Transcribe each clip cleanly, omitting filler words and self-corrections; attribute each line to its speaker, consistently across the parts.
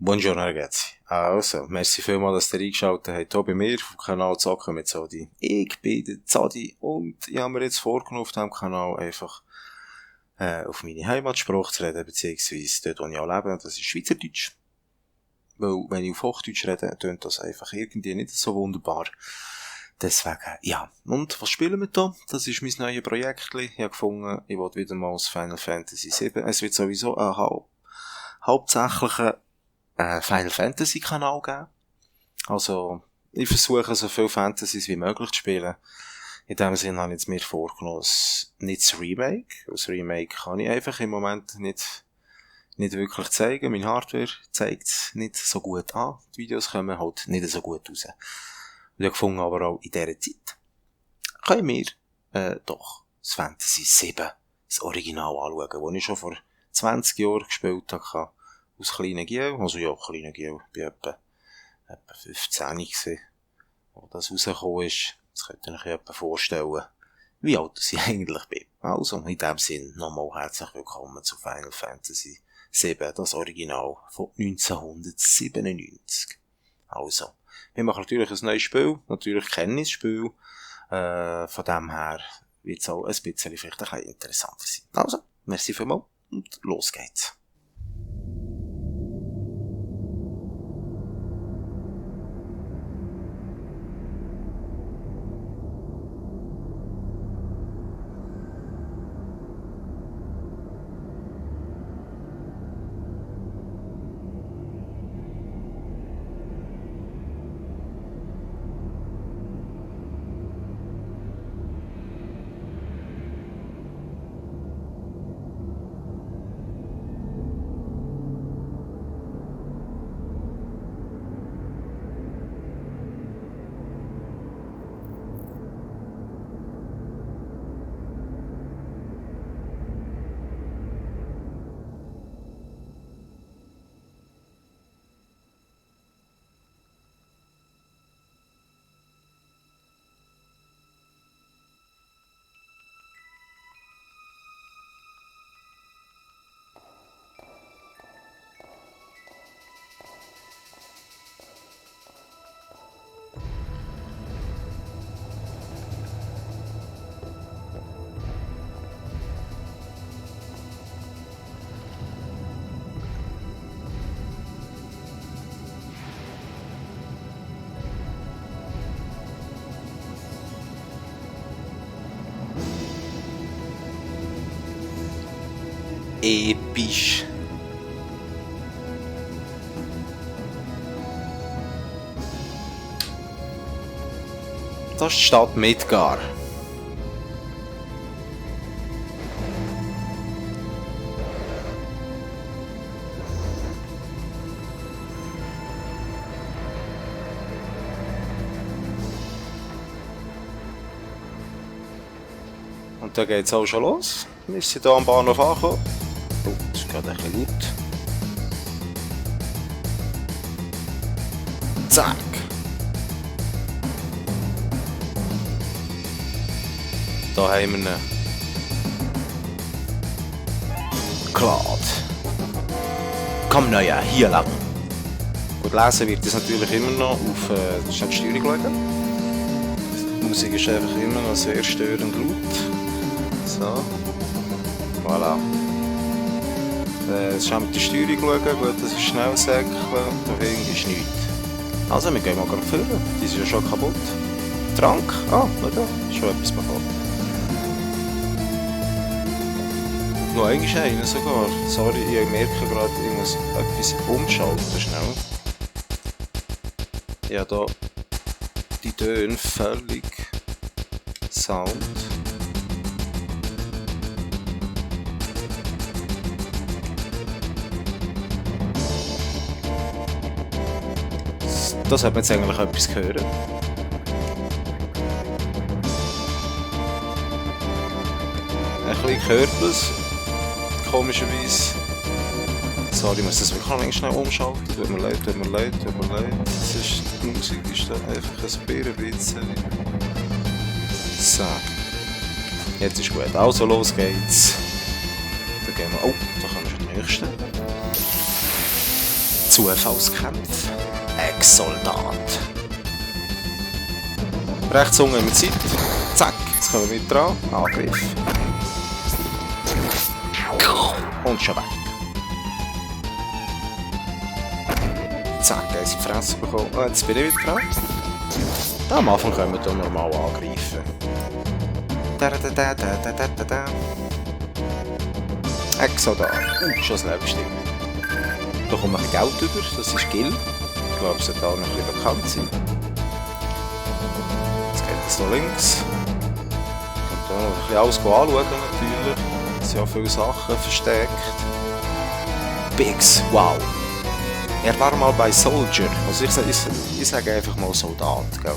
Speaker 1: Buongiorno ragazzi. Also, merci vielmals, dass ihr eingeschaltet habt, hier bei mir auf dem Kanal Zocken mit Zodi. Ich bin der Zodi und ich habe mir jetzt vorgenommen, auf diesem Kanal einfach auf meine Heimatsprache zu reden, beziehungsweise dort, wo ich auch lebe, und das ist Schweizerdeutsch. Weil, wenn ich auf Hochdeutsch rede, tönt das einfach irgendwie nicht so wunderbar. Deswegen, ja. Und was spielen wir da? Das ist mein neues Projekt. Ich habe gefunden, ich will wieder mal das Final Fantasy 7. Es wird sowieso ein hauptsächlicher Final Fantasy Kanal geben. Also, ich versuche so viel Fantasies wie möglich zu spielen. In dem Sinne habe ich jetzt mir vorgenommen, nicht das Remake. Das Remake kann ich einfach im Moment nicht wirklich zeigen. Meine Hardware zeigt es nicht so gut an. Die Videos kommen halt nicht so gut raus. Und ich habe gefunden, aber auch in dieser Zeit können wir doch das Fantasy 7, das Original anschauen, das ich schon vor 20 Jahren gespielt habe. Aus kleinen Giel, also ja, kleinen Giel, ich war etwa 15 gewesen, wo das rausgekommen ist. Das könnt ihr euch etwa vorstellen, wie alt ich eigentlich bin. Also, in dem Sinn, nochmal herzlich willkommen zu Final Fantasy 7, das Original von 1997. Also, wir machen natürlich ein neues Spiel, natürlich kenne ich das Spiel, von dem her wird es auch ein bisschen vielleicht ein bisschen interessanter sein. Also, merci vielmals und los geht's. Episch. Das ist die Stadt Midgar. Und da geht's auch schon los. Wir sind hier am Bahnhof angekommen. Oh, das ist gerade ein bisschen laut. Zack! Da haben wir ihn. Claude. Komm neuer, hier lang. Gut, lesen wird das natürlich immer noch auf die Steuerung schauen. Die Musik ist einfach immer noch sehr störend laut. So. Voilà. Jetzt schauen wir die Steuerung schauen. Gut, das ist schnell säckeln. Da hinten ist nichts. Also, wir gehen mal gerade führen. Die ist ja schon kaputt. Trank. Ah, schau da. Schon etwas bekommen. Noch eigentlich einen sogar. Sorry, ich merke gerade, ich muss etwas umschalten schnell. Ja, da die Töne völlig Sound. Das hat man jetzt eigentlich etwas gehört. Ein bisschen gehört man es. Komischerweise. Sorry, ich muss das wirklich noch schnell umschalten. Tut mir leid. Das ist, die Musik ist da einfach ein bisschen. So. Jetzt ist gut. Also los geht's. Da gehen wir. Oh, da kommen wir schon den nächsten. Zufallskampf. Ex-Soldat. Rechts unten haben wir Zeit. Zack, jetzt kommen wir mit dran. Angriff. Und schon weg. Zack, er ist in die Fresse bekommen. Und jetzt bin ich wieder dran. Am Anfang können wir hier normal angreifen. Ex-Soldat. Schon das Leben stimmt. Da kommt noch ein bisschen Geld über, das ist Gil. Ich glaube, es sollte auch noch ein bisschen bekannt sein. Jetzt geht es noch links. Ich kann da noch ein bisschen alles anschauen natürlich. Es sind ja viele Sachen versteckt. Biggs, wow. Er war mal bei Soldier. Also ich sage einfach mal Soldat. Gell?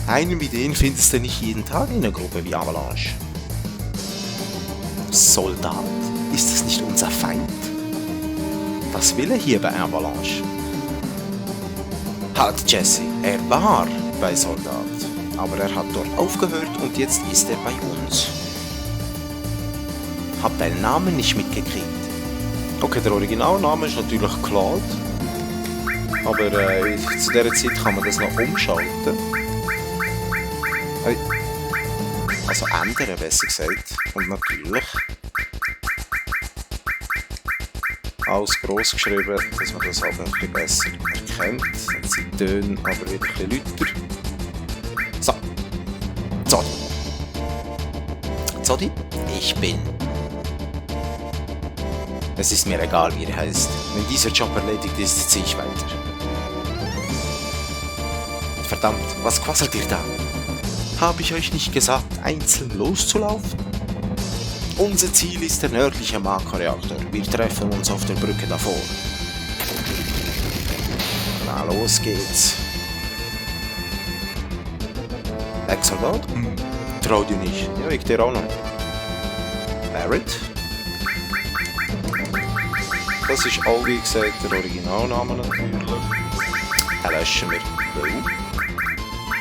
Speaker 1: Einen wie den findest du nicht jeden Tag in einer Gruppe wie Avalanche. Soldat? Ist das nicht unser Feind? Was will er hier bei Avalanche? Halt, Jesse, er war bei Soldat, aber er hat dort aufgehört und jetzt ist er bei uns. Hab deinen Namen nicht mitgekriegt. Okay, der Originalname ist natürlich Claude, aber zu dieser Zeit kann man das noch umschalten. Also ändern, besser gesagt. Und natürlich alles gross geschrieben, dass man das aber ein bisschen besser erkennt. Jetzt sind die Töne aber wieder ein bisschen lauter. So. Zodi. Zodi, ich bin. Es ist mir egal, wie er heißt. Wenn dieser Job erledigt ist, ziehe ich weiter. Verdammt, was quasselt ihr da? Habe ich euch nicht gesagt, einzeln loszulaufen? Unser Ziel ist der nördliche Makroreaktor. Wir treffen uns auf der Brücke davor. Na, los geht's. Ex-Soldat? Trau dir nicht. Ja, ich dir auch noch. Barrett? Das ist auch, wie gesagt, der Originalname natürlich. Den löschen wir.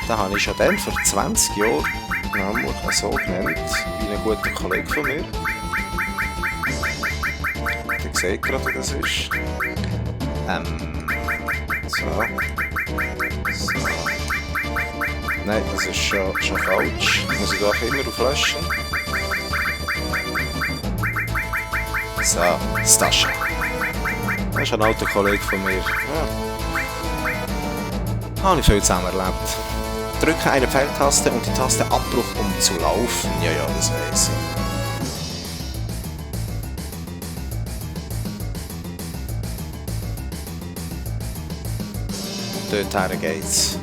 Speaker 1: Den habe ich schon dann vor 20 Jahren nämlich so genannt, wie ein guter Kollege von mir. Ihr seht gerade, wie das ist. So. Nein, das ist schon falsch. Muss ich doch immer auf Löschen. So, Stascha. Das ist ein alter Kollege von mir. Ja. Habe ich viel zusammen erlebt. Drücke eine Pfeiltaste und die Taste Abbruch, um zu laufen. Ja, das weiss ich. Dorthin geht's.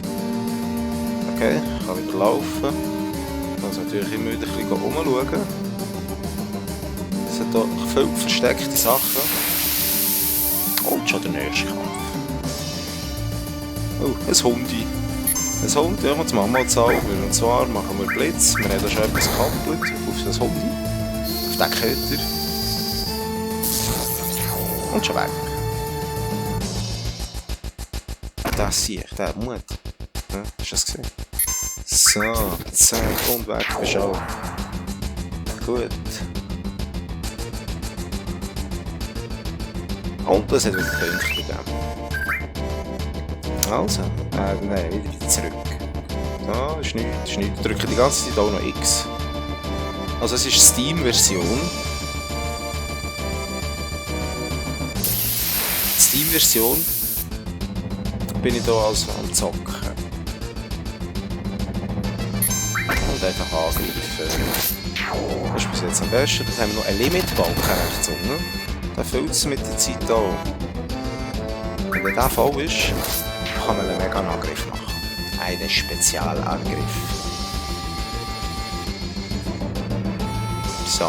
Speaker 1: Okay, ich kann wieder laufen. Ich muss natürlich immer wieder ein bisschen umschauen. Es hat hier viele versteckte Sachen. Und schon der nächste Kampf. Oh, ein Hundi. Ein Hund, ja, jetzt machen wir mal zaubern. Und zwar machen wir Blitz. Wir haben da schon etwas gekoppelt auf das Hundi. Auf den Köter. Und schon weg. Das sehe ich, der hat Mut. Ja, hast du das gesehen? So, zack und weg, bist du auch. Gut. Und das hat wieder Punkte gegeben. Also, nein, wieder zurück. Da ist nichts, Ich drücke die ganze Zeit auch noch X. Also es ist Steam-Version. Steam-Version bin ich hier also am Zocken. Und einfach angreifen. Das ist bis jetzt am besten. Dann haben wir noch einen Limitbalken rechts unten. Der füllt es mit der Zeit an. Und wenn der voll ist, kann man einen Mega-Angriff machen. Einen Spezialangriff. So.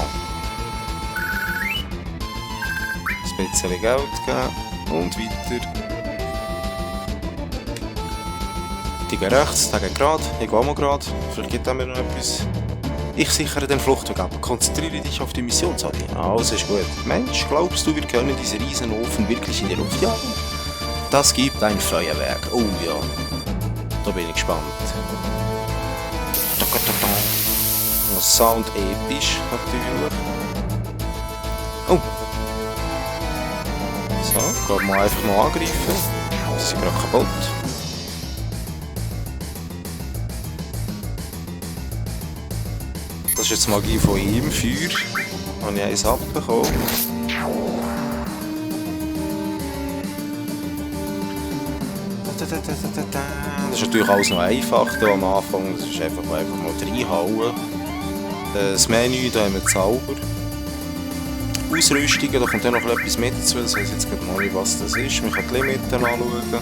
Speaker 1: Ein bisschen Geld geben und weiter. Die gehen rechts, die gehen gerade, ich gehe auch mal gerade. Vielleicht gibt er mir noch etwas. Ich sichere den Fluchtweg ab. Konzentriere dich auf die Mission, Sadi. Also ist gut. Mensch, glaubst du, wir können diesen Riesenofen wirklich in die Luft jagen? Das gibt ein Feuerwerk. Oh ja. Da bin ich gespannt. Sound episch, natürlich. Oh. So. So, gehen wir einfach mal angreifen. Sie sind gerade kaputt. Das ist jetzt die Magie von ihm, Feuer. Habe ich eins abbekommen. Das ist natürlich alles noch einfach hier am Anfang. Das ist einfach mal reinhauen. Das Menü, da haben wir Zauber. Ausrüstungen, da kommt dann noch etwas mit dazu. Das heisst jetzt noch nicht, was das ist. Wir können die Limiten anschauen.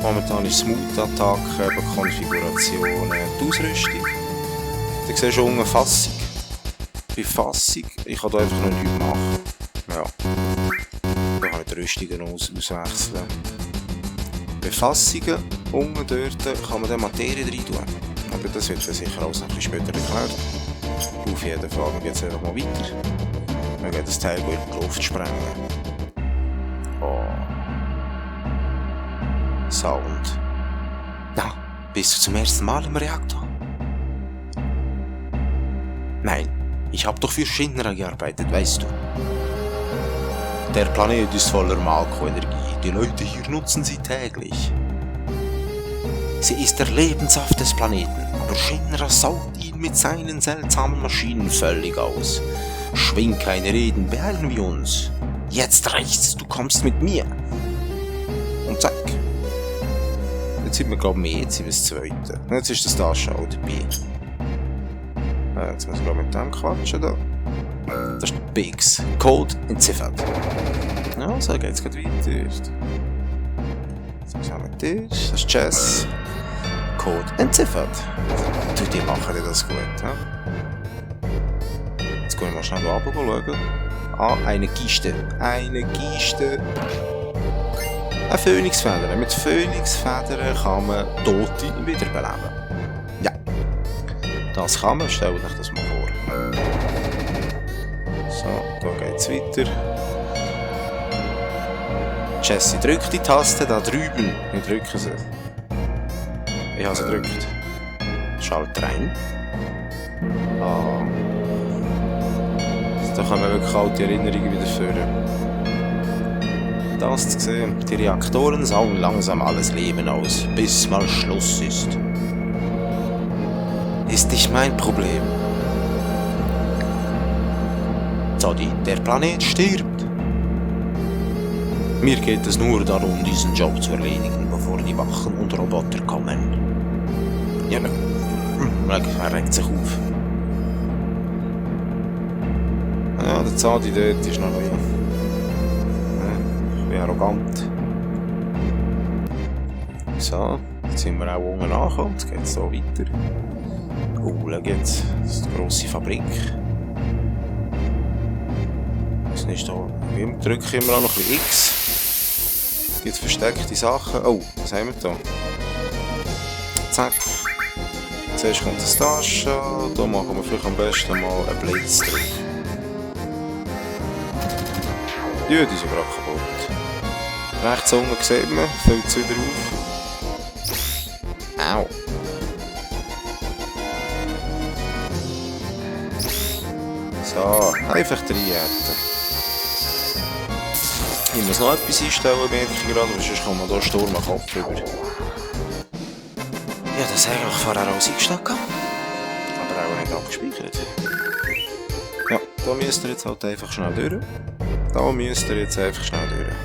Speaker 1: Momentan ist Smooth-Attacke, Konfigurationen, die Ausrüstung. Du siehst schon unten Fassung. Bei Fassung, ich kann da einfach noch nichts machen. Ja. Da kann ich die Rüstungen auswechseln. Bei Fassungen, unten dort, kann man dann Materie rein tun. Aber das wird sicher alles noch ein bisschen später erklärt. Auf jeden Fall, wir gehen jetzt einfach mal weiter. Wir gehen das Teil in die Luft sprengen. Oh. Sound. Na, bist du zum ersten Mal im Reaktor? Nein, ich habe doch für Shinra gearbeitet, weißt du. Der Planet ist voller Malko-Energie. Die Leute hier nutzen sie täglich. Sie ist der Lebenssaft des Planeten, aber Shinra saugt ihn mit seinen seltsamen Maschinen völlig aus. Schwing keine Reden, beeilen wir uns. Jetzt reicht's, du kommst mit mir. Und zack. Jetzt sind wir glaube ich mehr, jetzt sind wir das Zweite. Jetzt ist das da schon auch dabei. Jetzt müssen wir mit dem quatschen da. Das ist Biggs. Code entziffert. Ja, so geht's gerade weiter. Jetzt haben wir das. Das ist Chess. Code entziffert. Die machen das gut. Ja? Jetzt gehen wir mal schnell hier runter schauen. Ah, eine Kiste. Eine Kiste. Eine Phönixfeder. Mit Phönixfedern kann man Tote wiederbeleben. Ja. Das kann man. Stellt euch das mal vor. So, da geht's weiter. Jesse drückt die Taste da drüben. Wir drücken sie. Ich habe sie gedrückt. Schalt rein. Ah. Da können wir wirklich alte Erinnerungen wieder führen. Das zu sehen. Die Reaktoren saugen langsam alles Leben aus, bis mal Schluss ist. Ist nicht mein Problem. Zodi, der Planet stirbt. Mir geht es nur darum, diesen Job zu erledigen, bevor die Wachen und Roboter kommen. Ja, er regt sich auf. Ja, der Zadi dort ist noch ein bisschen arrogant. So, jetzt sind wir auch unten angekommen, jetzt geht es so weiter. Oh, schau jetzt, das ist eine grosse Fabrik. Das ist da, wir drücken immer noch ein bisschen X. Es gibt versteckte Sachen. Oh, was haben wir da? Zack. Zuerst kommt das Tasche. Da machen wir vielleicht am besten mal einen Blitz drauf. Ja, die sind gerade kaputt. Rechts unten sieht man, fällt es wieder auf. Au. So, einfach reinhärten. Ich muss noch etwas einstellen, merke ich gerade, weil sonst kommt man hier Sturm am Kopf rüber. Ja, das habe ich vorher alles eingestellt. Aber auch nicht abgespeichert. Ja, da müsst ihr jetzt halt einfach schnell durch. Da müsst ihr jetzt einfach schnell durch.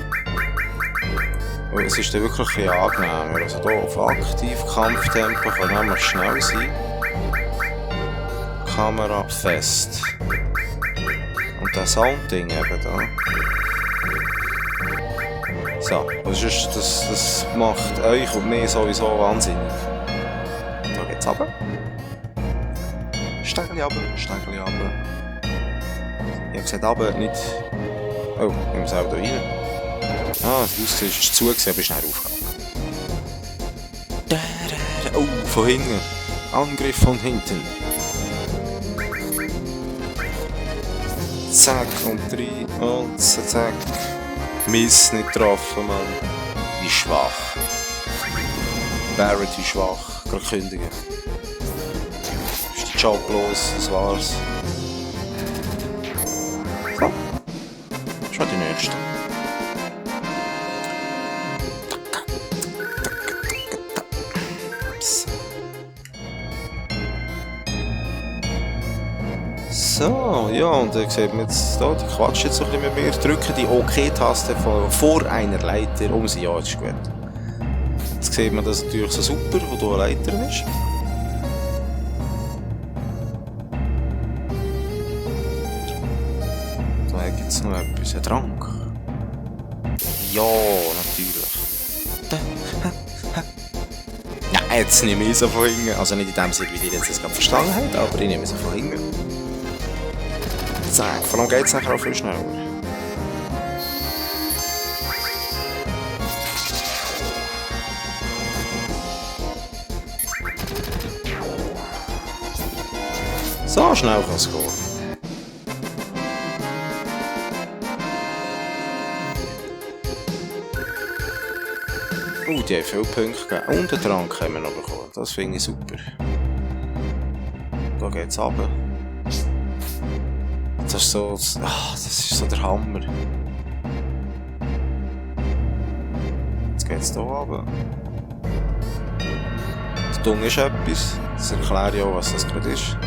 Speaker 1: Und es ist dann wirklich ein bisschen angenehmer. Also hier auf Aktiv-Kampftempo kann nämlich schnell sein. Kamera fest. Und das Soundding eben da. So, das macht euch und mir sowieso wahnsinnig. Da geht's runter. Stegli runter, Stegli runter. Ich habe gesagt, runter, nicht... Oh, ich muss auch da rein. Ah, das Haus ist zu, aber ist schnell aufgegangen. Oh, von hinten. Angriff von hinten. Zack und rein und zack. Miss, nicht getroffen, Mann. Wie schwach. Barrett, wie schwach. Gerade kündigen. Ist der Job los, das war's. So. Schon die nächste. So, ja, und dann sieht man jetzt da, die quatscht jetzt so ein bisschen mit mir. Drücke die OK-Taste vor einer Leiter um sie. Ja, ist gut. Jetzt sieht man das natürlich so super, wo da eine Leiter ist. Da gibt es noch etwas, ein Trank. Ja, natürlich. Ja, jetzt nehme ich so von hinten. Also nicht in dem Sinne, wie ihr jetzt das gerade verstanden habt, aber ich nehme sie von hinten. Zack, vor allem geht es nachher auch viel schneller. So schnell kann es gehen. Die haben viele Punkte gegeben. Und einen Trank haben wir noch bekommen. Das finde ich super. Da geht es runter. Das ist so... das ist so der Hammer. Jetzt geht es hier runter. Das Dung ist etwas. Das erklärt ja auch, was das gerade ist.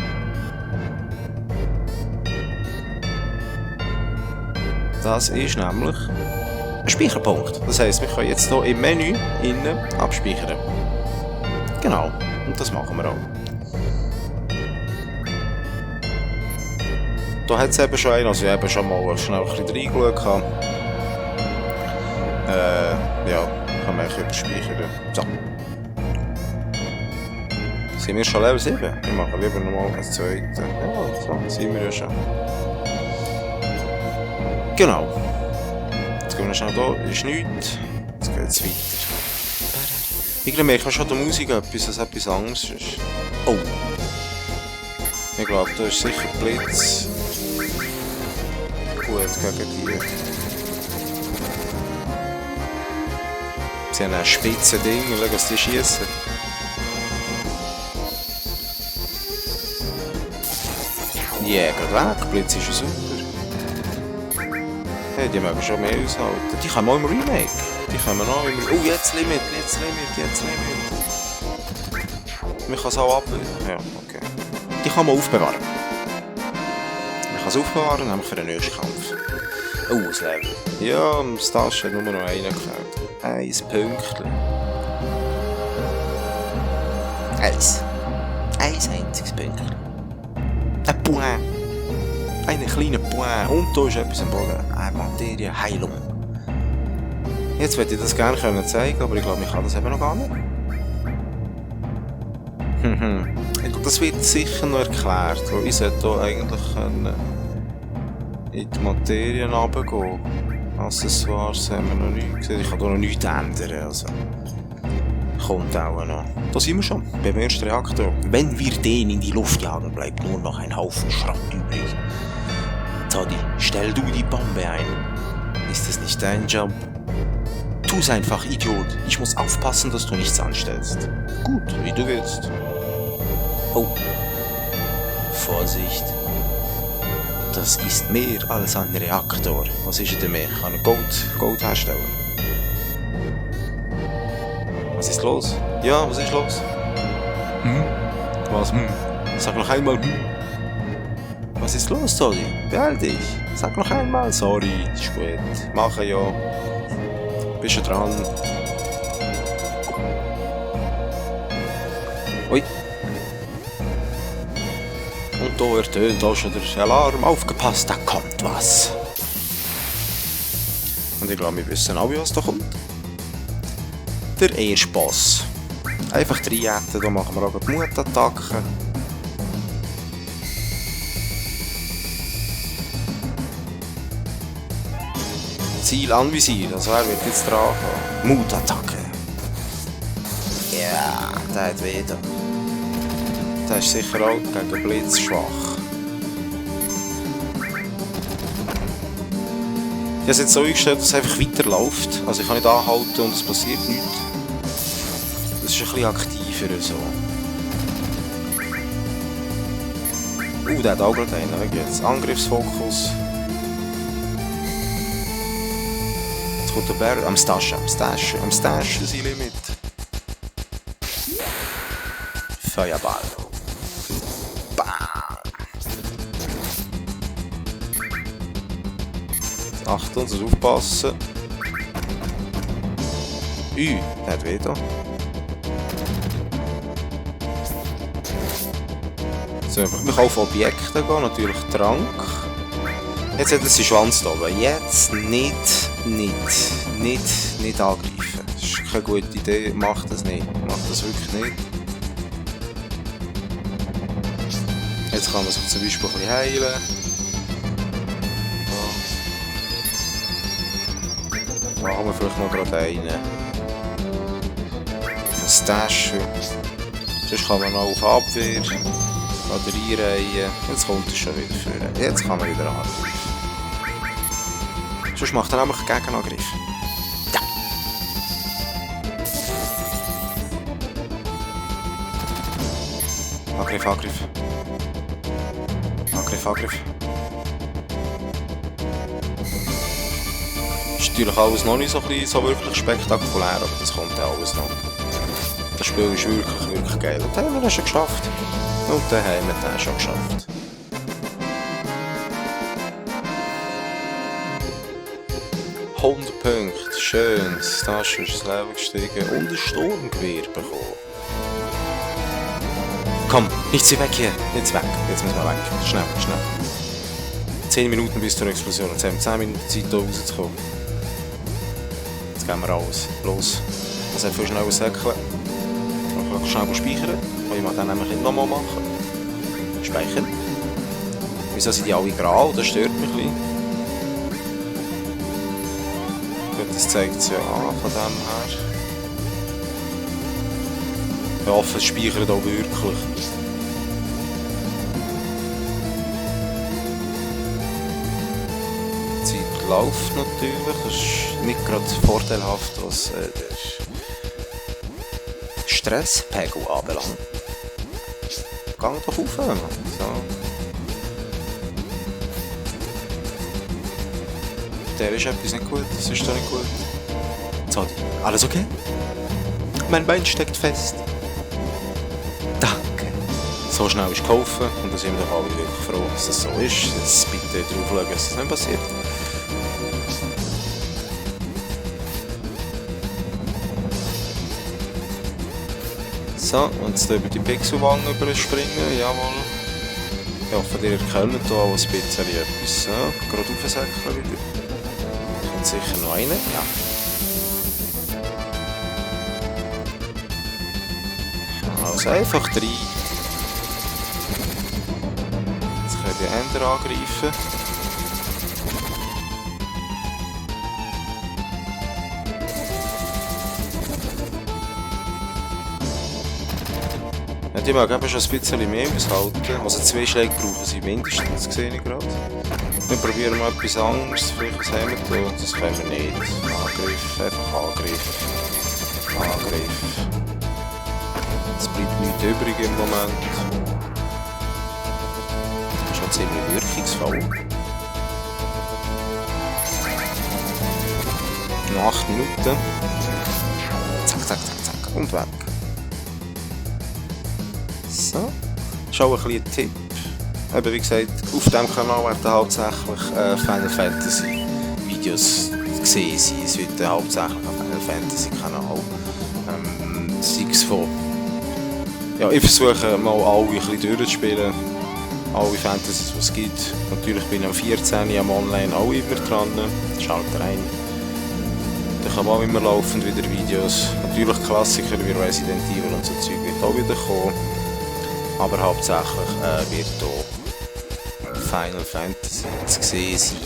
Speaker 1: Das ist nämlich ein Speicherpunkt. Das heisst, wir können jetzt hier im Menü innen abspeichern. Genau. Und das machen wir auch. Da hat es eben schon einen, also ich habe schon mal schnell ein bisschen reingeschaut. Ja, kann man überspeichern. So. Sind wir schon Level 7? Wir machen lieber nochmal ein zweites. Ja, so sind wir ja schon. Genau. Jetzt gehen wir schnell da, ist nichts. Jetzt geht es weiter. Ich merke schon der Musik etwas, dass etwas anderes ist. Oh! Ich glaube, da ist sicher Blitz. Gut gegen die. Sie haben ein spitze Ding, schau, was die schießen. Ja, gerade weg, Blitz ist ja super. Hey, die mögen schon mehr aushalten. Die kommen auch im Remake. Die kommen auch im Remake. Oh, jetzt Limit. Man kann es auch abwählen. Ja, okay. Die kann man aufbewahren. Man kann es aufbewahren, nämlich für den nächsten Kampf. Oh, das Level. Ja, das Taschen hat nur noch einen gefällt. 1 Pünktchen. 1. Ein einziges Pünktchen. Ein Point. Eine kleine Point. Und da ist etwas am Boden. Eine Materienheilung. Jetzt würde ich das gerne zeigen, aber ich glaube, ich kann das eben noch gar nicht. Ich glaube, das wird sicher noch erklärt, weil ich sollte hier eigentlich in die Materien runtergehen. Accessoires haben wir noch nicht gesehen. Ich kann hier noch nichts ändern. Also. Kommt auch noch. Da sind wir schon, beim ersten Reaktor. Wenn wir den in die Luft jagen, bleibt nur noch ein Haufen Schrott übrig. Toddy, stell du die Bombe ein. Ist es nicht dein Job? Tu's einfach, Idiot. Ich muss aufpassen, dass du nichts anstellst. Gut, wie du willst. Oh. Vorsicht. Das ist mehr als ein Reaktor. Was ist denn mehr? Kann Gold herstellen? Was ist los? Ja, was ist los? Was? Sag noch einmal. Was ist los, Toddy? Beeil dich. Sag noch einmal. Sorry, ist gut. Mache ja. Bist du dran? Ui. Und da ertönt auch schon der Alarm. Aufgepasst, da kommt was. Und ich glaube, wir wissen alle, was da kommt. Der erste Boss. Einfach reinjäten, da machen wir auch die Mutattacke. Ziel anvisieren, also er wird jetzt dran gehen. Mutattacke. Ja, der hat wieder. Der ist sicher auch gegen Blitz schwach. Ich habe es jetzt so eingestellt, dass es einfach weiterläuft. Also ich kann nicht anhalten und es passiert nichts. Das ist ein bisschen aktiver so. Der hat auch gerade einen. Jetzt Angriffsfokus. Jetzt kommt der Bär. Am Stashen sein Limit. Feuerball. Bam. Achtung, das aufpassen. Der hat weh da. So, wir können auf Objekte gehen, natürlich Trank. Jetzt hat er seinen Schwanz da oben. Jetzt nicht angreifen. Das ist keine gute Idee, macht das nicht. Macht das wirklich nicht. Jetzt kann man sich zum Beispiel ein bisschen heilen. Da machen wir vielleicht noch gerade einen. Ein Stash. Sonst kann man noch auf Abwehr. Oder einreihen. Jetzt kommt er schon wieder führen. Jetzt kann man wieder angreifen. Sonst macht er nämlich einen Gegenangriff. Ja. Angriff, Angriff. Angriff, Angriff. Ist natürlich alles noch nicht so wirklich spektakulär, aber das kommt ja alles noch. Das Spiel ist wirklich geil. Und dann haben wir das schon geschafft. Und dann haben wir das schon geschafft. Punkte, schön. Da ist das Level gestiegen und ein Sturmgewehr bekommen. Komm, nicht so weg hier. Jetzt weg. Jetzt müssen wir weg. Schnell. 10 Minuten bis zur Explosion. Jetzt haben wir 10 Minuten Zeit, hier rauszukommen. Jetzt gehen wir raus. Los. Das hat viel schnell säckeln. Ich kann schnell speichern. Kann ich dann nämlich nicht nochmal machen. Speichern. Wieso sind die alle grau? Das stört mich ein bisschen. Gut, das zeigt es ja an, von dem her. Ich hoffe, es speichert auch wirklich. Die Zeit läuft natürlich. Das ist nicht gerade vorteilhaft, was der Stresspegel anbelangt. Gang doch auf, Mann. So. Der ist etwas nicht gut, das ist doch nicht gut. Zadi, alles okay? Mein Bein steckt fest. Danke. So schnell ist geholfen und da sind wir doch alle wirklich froh, dass das so ist. Jetzt bitte drauf schauen, dass das nicht passiert. So, und jetzt über die Pixelwangen überspringen, jawohl. Ich hoffe, ihr erkennt hier auch ein bisschen etwas. So, gerade aufsäckeln wieder. Kommt sicher noch einer, ja. Also einfach rein. Jetzt können die Hände angreifen. Ja, die mag eben schon ein bisschen mehr aushalten. Also 2 Schläge brauchen sie mindestens, sehe ich gerade. Wir probieren mal etwas anderes. Vielleicht was haben wir da? Das können wir nicht. Angriff, einfach Angriff. Angriff. Es bleibt nichts übrig im Moment. Das ist schon ziemlich wirkungsvoll. Noch 8 Minuten. Zack, zack, zack, zack. Und weg. So. Das ist auch ein bisschen ein Tipp. Eben wie gesagt, auf diesem Kanal werden hauptsächlich Final Fantasy Videos gesehen sein. Es wird hauptsächlich ein Final Fantasy Kanal. Sei es von... Ja, ich versuche mal alle ein bisschen durchzuspielen. Alle Fantasies, die es gibt. Natürlich bin ich am 14. am Online auch immer dran. Schaut rein. Da kann man auch immer laufend wieder Videos. Natürlich Klassiker wie Resident Evil und so Zeug wird auch wieder kommen. Aber hauptsächlich wird hier Final Fantasy zu sehen sein.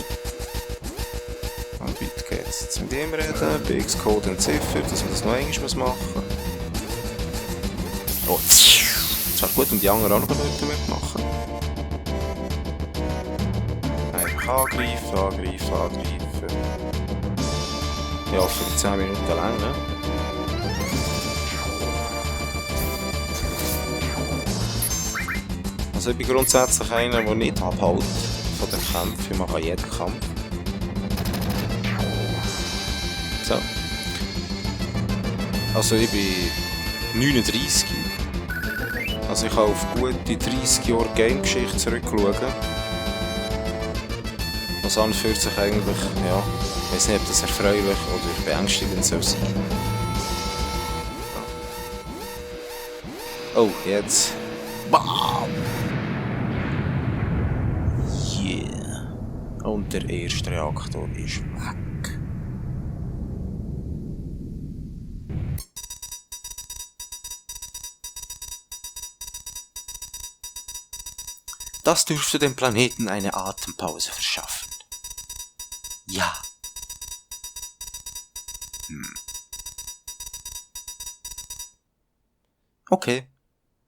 Speaker 1: Und weiter geht's. Jetzt mit ihm reden, BX-Code entziffert, dass man das noch einmal machen muss. Oh, das wäre gut, um die anderen auch noch mitmachen. Einfach angreifen. Ja, für die 10 Minuten lang, ne? Also ich bin grundsätzlich einer, der nicht abhält von den Kämpfen. Ich mache jeden Kampf. So. Also ich bin 39. Also ich kann auf gute 30 Jahre Game-Geschichte zurückschauen. was an und für sich eigentlich, ja, ich weiß nicht, ob das erfreulich oder beängstigend soll sein. Oh, jetzt. Bam! Yeah! Und der erste Reaktor ist weg. Das dürfte dem Planeten eine Atempause verschaffen. Ja. Okay,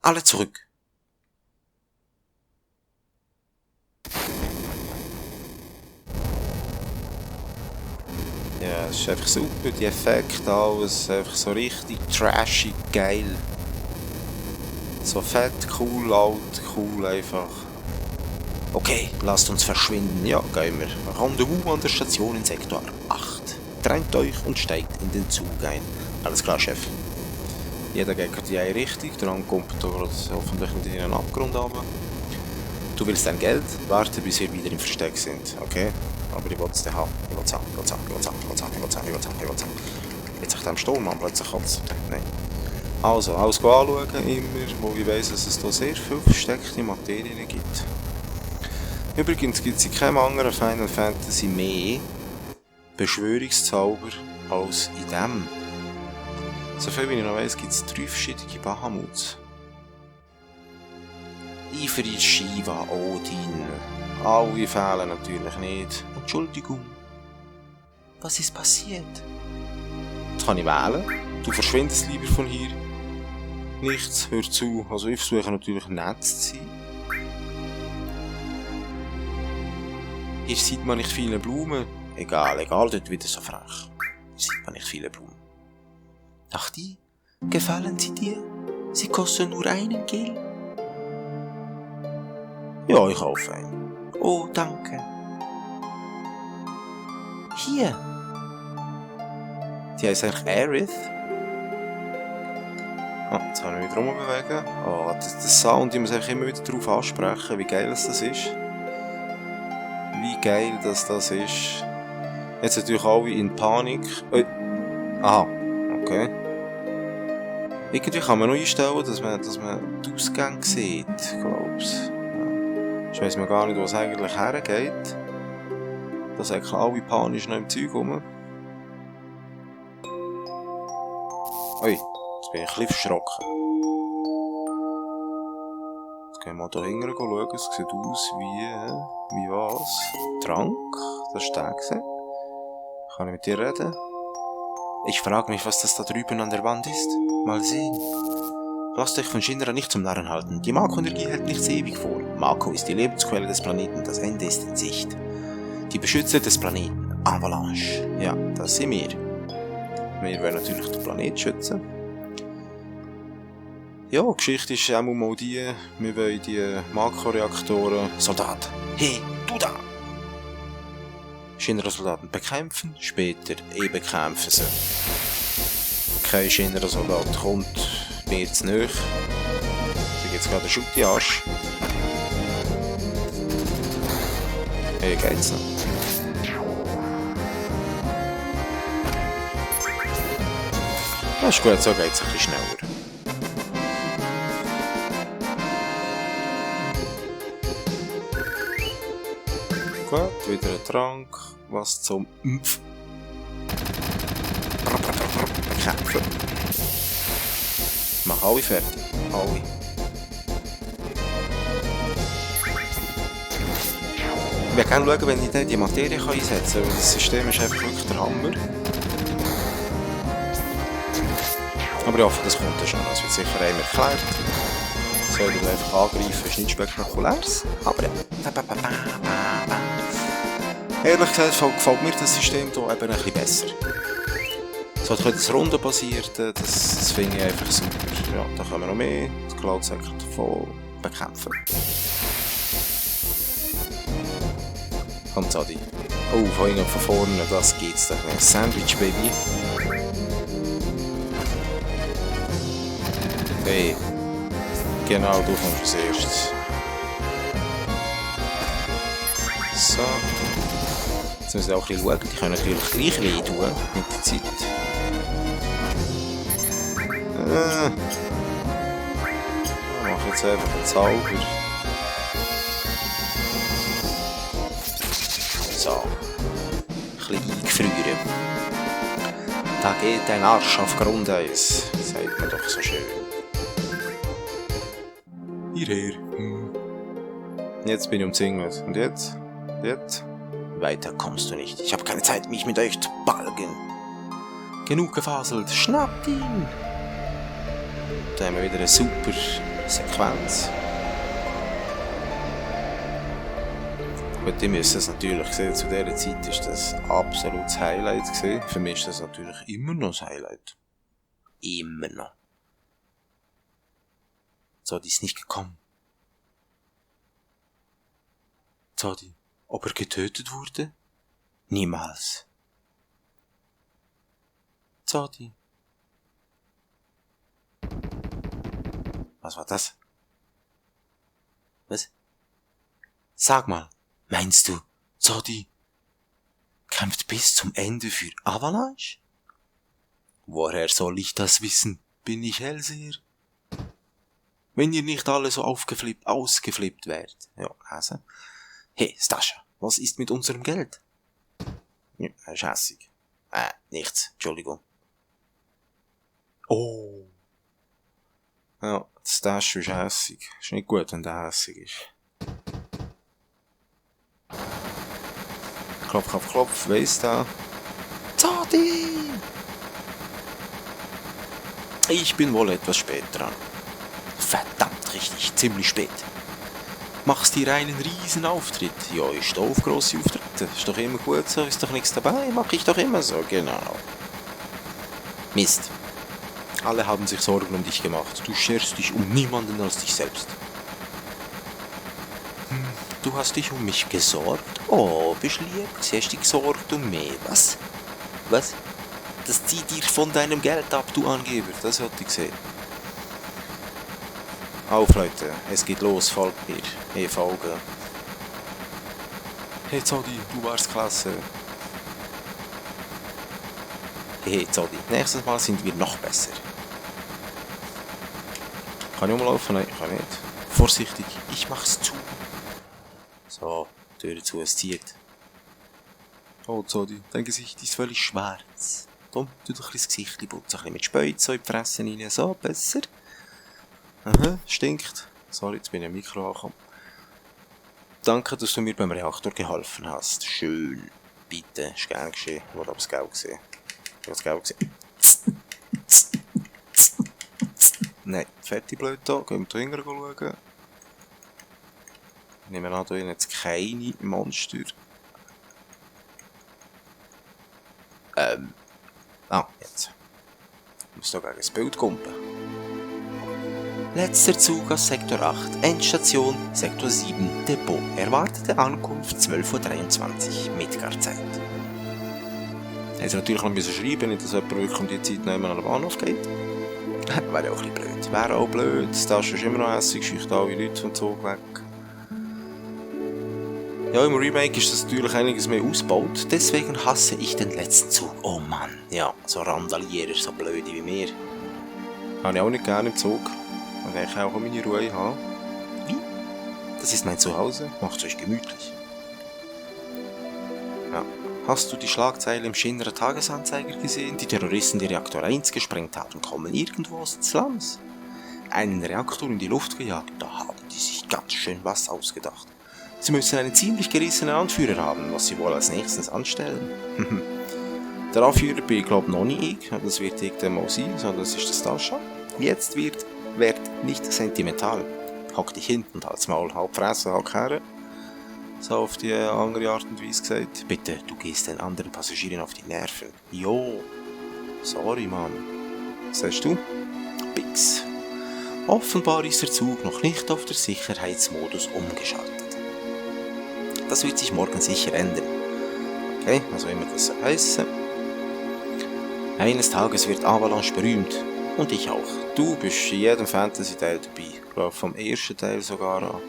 Speaker 1: alle zurück. Ja, es ist einfach super, die Effekte, alles einfach so richtig trashig, geil. So fett, cool, laut, cool einfach. Okay, lasst uns verschwinden. Ja, gehen wir. Rendezvous an der Station in Sektor 8. Trennt euch und steigt in den Zug ein. Alles klar, Chef. Jeder geht in die eine Richtung, der andere kommt dort hoffentlich nicht in einen Abgrund runter. Du willst dein Geld, warte bis wir wieder im Versteck sind, okay? Aber ich will es dann haben. Ich will es haben. Jetzt nach dem Sturm an plötzlich Katze. Nein. Also, alles anschauen immer, wo ich weiss, dass es hier sehr viel versteckte Materien gibt. Übrigens gibt es in keinem anderen Final Fantasy mehr Beschwörungszauber als in dem. Soviel wie ich noch weiss, gibt es 3 verschiedene Bahamuts. Ifrit, Shiva, Odin. Alle fehlen natürlich nicht. Entschuldigung. Was ist passiert? Jetzt kann ich wählen. Du verschwindest lieber von hier. Nichts, hör zu. Also ich versuche natürlich nett zu sein. Hier sieht man nicht viele Blumen. Egal, dort wieder so frech. Hier sieht man nicht viele Blumen. Ach die? Gefallen sie dir? Sie kosten nur einen Gel. Ja, ich kaufe einen. Oh, danke. Hier. Die heisst eigentlich Aerith. Ah, jetzt kann ich mich wieder rumbewegen. Oh, der Sound, ich muss einfach immer wieder darauf ansprechen, wie geil das ist. Wie geil das ist. Jetzt natürlich alle in Panik. Aha, okay. Irgendwie kann man noch einstellen, dass man die Ausgänge sieht, glaub's. Ja. Ich weiss mir gar nicht, wo es eigentlich hergeht. Da sind alle panisch noch im Zeug rum. Ui, jetzt bin ich ein bisschen verschrocken. Jetzt gehen wir mal da hinten schauen, es sieht aus wie was? Trank, das ist der gesehen. Kann ich mit dir reden? Ich frage mich, was das da drüben an der Wand ist. Mal sehen. Lasst euch von Shinra nicht zum Narren halten. Die Mako-Energie hält nichts ewig vor. Mako ist die Lebensquelle des Planeten, das Ende ist in Sicht. Die Beschützer des Planeten, Avalanche. Ja, das sind wir. Wir wollen natürlich den Planeten schützen. Ja, die Geschichte ist auch mal die, wir wollen die Mako-Reaktoren... Soldat, hey, du da! Shinra-Soldaten bekämpfen, später bekämpfen sie. Kein Shinra-Soldat kommt mir zu nahe. Da gibt es gerade einen Schutti-Arsch. Hey, geht's noch? Das ist gut, so geht's ein bisschen schneller. Gut, wieder ein Trank. Was zum Mpf. Kämpfen. Mach alle fertig. Alle. Ich will gerne schauen, wenn ich die Materie einsetzen kann, weil das System ist einfach wirklich der Hammer. Aber ich hoffe, das kommt ja schon. Das wird sicher einmal erklärt. Soll ich einfach angreifen, ist nichts Spektakuläres. Aber ja. Ehrlich gesagt gefällt mir das System hier eben ein bisschen besser. So das Rundenbasierte, das finde ich einfach super. Ja, da können wir noch mehr die Cloud-Sektor davon bekämpfen. Kommt Adi. Oh, von vorne, das geht's doch nicht. Sandwich, Baby. Hey. Genau, du kommst als erstes. So. Jetzt müssen wir auch ein bisschen schauen, die können natürlich gleich weh tun mit der Zeit. Ich mache jetzt einfach einen Zauber. So. Ein bisschen eingefrieren. Da geht dein Arsch auf Grundeis, sagt man doch so schön. Hierher. Jetzt bin ich umzingelt. Und jetzt? Jetzt? Weiter kommst du nicht. Ich habe keine Zeit, mich mit euch zu balgen. Genug gefaselt. Schnappt ihn! Da haben wir wieder eine super Sequenz. Gut, ihr müsst es natürlich sehen, zu dieser Zeit ist das absolutes Highlight gewesen. Für mich ist das natürlich immer noch das Highlight. Immer noch. Zodi ist nicht gekommen. Zodi, ob er getötet wurde? Niemals. Zodi. Was war das? Was? Sag mal. Meinst du, Zodi kämpft bis zum Ende für Avalanche? Woher soll ich das wissen? Bin ich Hellseher? Wenn ihr nicht alle so ausgeflippt wärt. Ja, also. Hey, Stascha, was ist mit unserem Geld? Ja, er ist hässig. Nichts, Entschuldigung. Oh. Ja, Stascha ist hässig. Ist nicht gut, wenn der hässig ist. Klopf, klopf, klopf, wer ist da? Zodi! Ich bin wohl etwas spät dran. Verdammt richtig, ziemlich spät. Machst dir einen riesen Auftritt. Ja, ich stehe auf grosse Auftritte. Ist doch immer gut so, ist doch nichts dabei, mach ich doch immer so, genau. Mist. Alle haben sich Sorgen um dich gemacht. Du scherst dich um niemanden als dich selbst. Du hast dich um mich gesorgt? Oh, bist lieb, sie hast dich gesorgt um mich. Was? Was? Das zieht dir von deinem Geld ab, du Angeber. Das hat ich gesehen. Auf, Leute, es geht los, folgt mir. Hey, folge. Hey, Zodi, du warst klasse. Hey, Zodi, nächstes Mal sind wir noch besser. Kann ich umlaufen? Nein, kann nicht. Vorsichtig, ich mach's zu. So, Tür zu, es zieht. Oh, Zodi, dein Gesicht ist völlig schwarz. Komm, tu doch ein bisschen das Gesicht putzen, ein bisschen mit Späuz so in die Fresse rein. So, besser. Aha, stinkt. Sorry, jetzt bin ich im Mikro angekommen. Danke, dass du mir beim Reaktor geholfen hast. Schön. Bitte, ist gern geschehen. Ich wollte aber das Geld sehen. Ich will das Geld sehen. Nein, fertig blöd da. Gehen wir hinten schauen. Ich nehme an, da jetzt keine Monster. Jetzt. Ich muss da gegen das Bild kumpen. Letzter Zug aus Sektor 8, Endstation Sektor 7, Depot. Erwartete Ankunft 12:23 Uhr, Midgard-Zeit. Jetzt natürlich noch ein bisschen schreiben, nicht dass jemand wirklich um die Zeit noch an den Bahnhof geht. Wäre auch ein bisschen blöd. Wäre auch blöd, das Tasche ist immer noch hässlich, scheucht alle Leute vom Zug weg. Ja, im Remake ist das natürlich einiges mehr ausgebaut, deswegen hasse ich den letzten Zug. Oh Mann, ja, so Randalierer, so blöde wie mir. Habe ich auch nicht gerne im Zug. Und ich auch meine Ruhe haben. Wie? Das ist mein Zuhause, macht's euch gemütlich. Ja. Hast du die Schlagzeile im Schinnerer Tagesanzeiger gesehen? Die Terroristen, die Reaktor 1 gesprengt haben, kommen irgendwo aus des Slums. Einen Reaktor in die Luft gejagt, da haben die sich ganz schön was ausgedacht. Sie müssen einen ziemlich gerissenen Anführer haben, was sie wohl als nächstes anstellen. Der Anführer bin ich glaube noch nie ich, das wird irgendwann mal sein, sondern das ist das Tascha. Jetzt werd nicht sentimental. Hock dich hinten und halt's Maul, halb fressen, halb kehren. So auf die andere Art und Weise gesagt. Bitte, du gehst den anderen Passagieren auf die Nerven. Jo. Sorry, Mann. Was sagst du? Pix. Offenbar ist der Zug noch nicht auf der Sicherheitsmodus umgeschaltet. Das wird sich morgen sicher ändern. Okay, was auch immer das soll heissen. Eines Tages wird Avalanche berühmt. Und ich auch. Du bist in jedem Fantasy-Teil dabei. Ich glaube vom ersten Teil sogar an.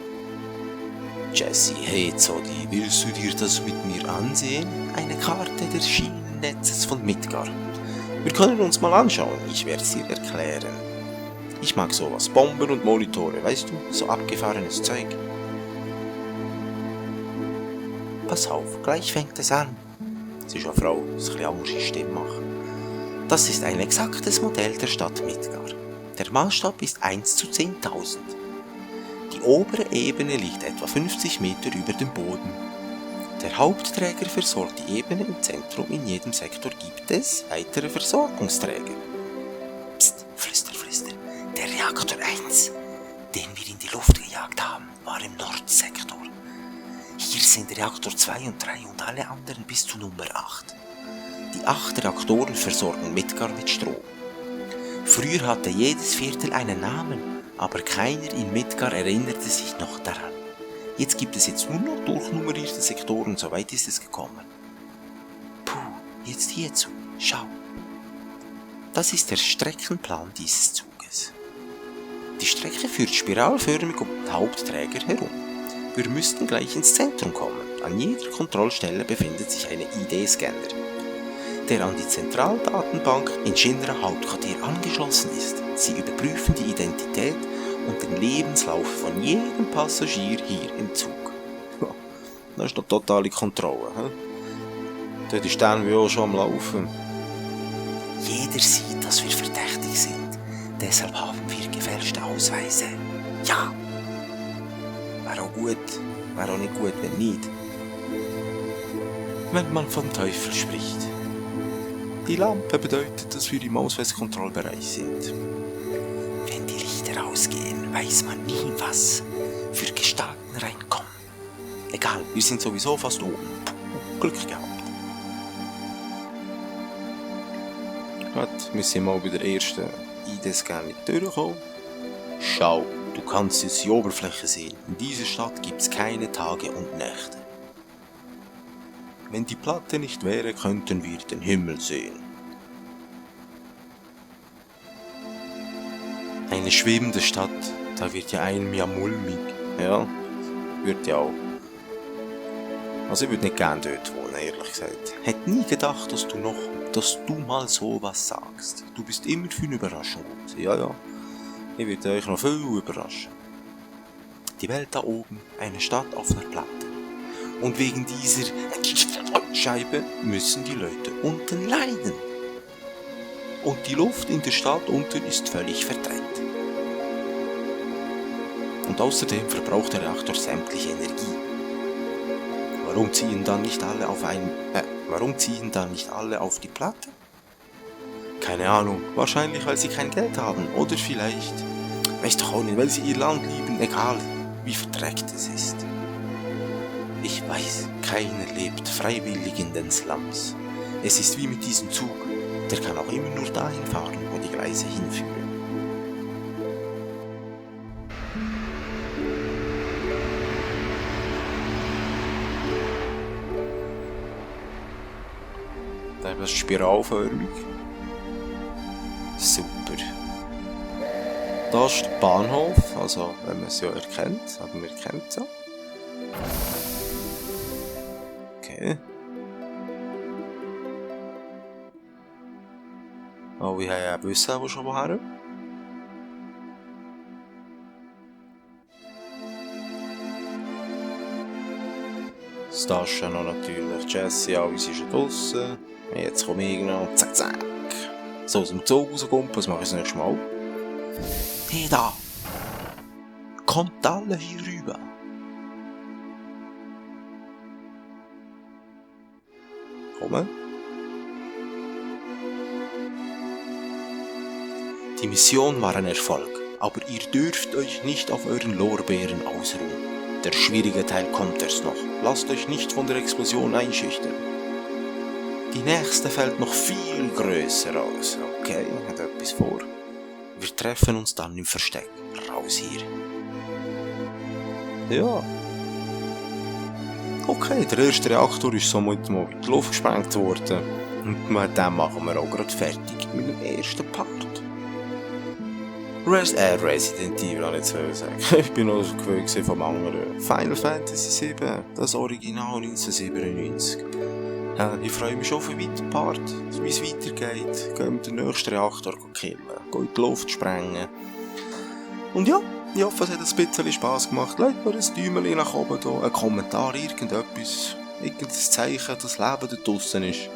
Speaker 1: Jesse, hey Zodi, willst du dir das mit mir ansehen? eine Karte des Schienennetzes von Midgar. Wir können uns mal anschauen, ich werde es dir erklären. Ich mag sowas, Bomben und Monitore, weißt du, so abgefahrenes Zeug. Pass auf, gleich fängt es an. Sie ist eine Frau, das ein bisschen andere Stimme machen. Das ist ein exaktes Modell der Stadt Midgar. Der Maßstab ist 1 zu 10.000. Die obere Ebene liegt etwa 50 Meter über dem Boden. Der Hauptträger versorgt die Ebene im Zentrum, in jedem Sektor gibt es weitere Versorgungsträger. Psst, flüster, flüster. Der Reaktor 1, den wir in die Luft gejagt haben, war im Nordsektor. Hier sind Reaktor 2 und 3 und alle anderen bis zu Nummer 8. Die 8 Reaktoren versorgen Midgar mit Strom. Früher hatte jedes Viertel einen Namen, aber keiner in Midgar erinnerte sich noch daran. Jetzt gibt es nur noch durchnummerierte Sektoren, so weit ist es gekommen. Puh, jetzt hierzu, schau. Das ist der Streckenplan dieses Zuges. Die Strecke führt spiralförmig um den Hauptträger herum. Wir müssten gleich ins Zentrum kommen. An jeder Kontrollstelle befindet sich ein ID-Scanner, der an die Zentraldatenbank in Shinra Hauptquartier angeschlossen ist. Sie überprüfen die Identität und den Lebenslauf von jedem Passagier hier im Zug. Ja, das ist doch totale Kontrolle. Dort ist der wie auch schon am Laufen. Jeder sieht, dass wir verdächtig sind. Deshalb haben wir gefälschte Ausweise. Ja. Wäre auch gut, wäre auch nicht gut, wenn nicht. Wenn man vom Teufel spricht. Die Lampe bedeutet, dass wir im Ausweiskontrollbereich sind. Wenn die Lichter ausgehen, weiß man nie, was für Gestalten reinkommen. Egal, wir sind sowieso fast oben. Puh, Glück gehabt. Gut, wir sind mal bei der ersten ID-Scanning durchgekommen. Schau, du kannst jetzt die Oberfläche sehen. In dieser Stadt gibt es keine Tage und Nächte. Wenn die Platte nicht wäre, könnten wir den Himmel sehen. Eine schwebende Stadt, da wird ja einem ja mulmig. Ja, wird ja auch. Also ich würde nicht gerne dort wohnen, ehrlich gesagt. Hätte nie gedacht, dass du mal sowas sagst. Du bist immer für eine Überraschung gut. Ja. Ich würde euch noch viel überraschen. Die Welt da oben, eine Stadt auf einer Platte. Und wegen dieser Scheibe müssen die Leute unten leiden. Und die Luft in der Stadt unten ist völlig verdreht. Und außerdem verbraucht der Reaktor sämtliche Energie. Warum ziehen dann nicht alle auf die Platte? Keine Ahnung, wahrscheinlich weil sie kein Geld haben oder vielleicht, weiß doch auch nicht, weil sie ihr Land lieben, egal wie verdreckt es ist. Ich weiß, keiner lebt freiwillig in den Slums. Es ist wie mit diesem Zug, der kann auch immer nur dahin fahren, wo die Gleise hinführen. Da ist es spiralförmig. Super. Da ist der Bahnhof, also wenn man es ja erkennt, aber man erkennt es ja. Okay. Oh, wir haben ja Busse, die schon woher. Das Taschen noch natürlich. Jessie, alles ist schon draussen. Jetzt komme ich noch. Zack, zack. So aus dem Zug rauskommt, was mache ich das nächste Mal? Hey da! Kommt alle hier rüber! Kommen. Die Mission war ein Erfolg, aber ihr dürft euch nicht auf euren Lorbeeren ausruhen. Der schwierige Teil kommt erst noch. Lasst euch nicht von der Explosion einschüchtern. Die nächste fällt noch viel größer aus. Okay, hat etwas vor. Wir treffen uns dann im Versteck. Raus hier. Ja. Okay, der erste Reaktor ist somit mal in die Luft gesprengt worden. Und mit dem machen wir auch gerade fertig mit dem ersten Part. Resident Evil, habe ich jetzt sagen. Ich bin noch gewöhnt vom anderen. Final Fantasy VII, das Original 1997. Ich freue mich schon auf den weiteren Part, wie es weitergeht. Gehen wir den nächsten Reaktor killen, gehen in die Luft sprengen. Und ja, ich hoffe, es hat ein bisschen Spass gemacht. Lasst mir ein Däumchen nach oben da, einen Kommentar, irgendetwas, irgendein Zeichen, dass das Leben da draussen ist.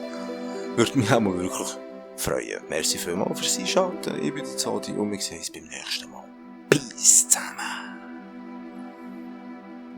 Speaker 1: Würde mich auch mal wirklich freuen. Merci vielmals fürs Einschalten. Ich bin der Zadi und wir sehen uns beim nächsten Mal. Peace zusammen.